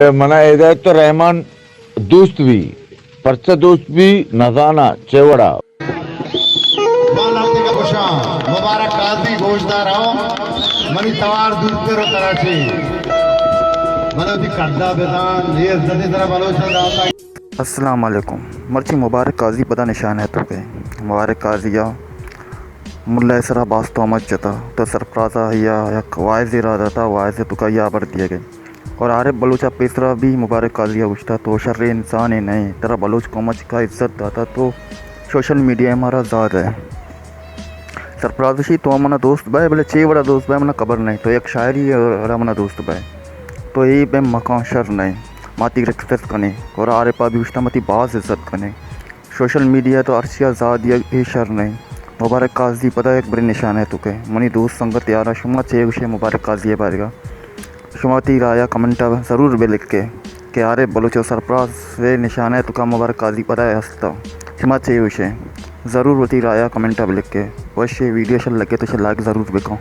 منا ہدایت الرحمان دوست بی، پرچہ دوست بی نزانا چے وڑا۔ مالا تیگا خوشاں، مبارک قاضی گوشدار ہو، منی توار دور کرو ترا چے۔ بلوچی کردہ بدان، یہ عزت ترا بلوچاں داتا۔ السلام علیکم۔ مرچی مبارک قاضی پدا نشان ہے تو کہ مبارک قاضی یا ملا سرا باز تہمت جتا، تو سرفراز ءَ آئی ءَ یک واعظے را داتا، واعظ ءِ توکا آئی ءَ ہبر دیگ ءَ۔ اور عارف بلوچ ءَ پیسرا بھی مبارک قاضی ءَ گوشتا، تو شریں انسانے نہ ئے، ترا بلوچ قوم ءَ چکا عزت داتا، تو سوشل میڈیا ءَ مارا زاہ دئے۔ سرفراز گوشی، تو منا دوست بئے، بلے چے وڑا دوست بئے منا خبر نہ ئے، تو یک شاعرے ءِ وڑا منا دوست بئے، تو اے بے مکان شر نہ ئے، ما تئی ریسپیکٹ کنیں۔ اور عارف ءَ بھی گوشتا، ما تئی باز عزت کنیں۔ سوشل میڈیا ءَ تو ہرچی ءَ زاہ دیگ اے شر نہ انت۔ مبارک قاضی پدا یک برے نشان ہے تو کہ منی دوست سنگت یاراں، شما چے گوشے مبارک قاضی ءِ بارگا؟ شما وتی رائے ءَ کمنٹ ءَ ضرور بہ لکھے کہ عارف بلوچ ءُ سرفراز ءِ نشان ہے تو کہ مبارک قاضی پدا ہستا۔ شما چے گوشے؟ ضرور وتی رائے ءَ کمنٹ ءَ بہ لکھے۔ وشے ویڈیو شر لگے تو شر لائک ضرور بکن۔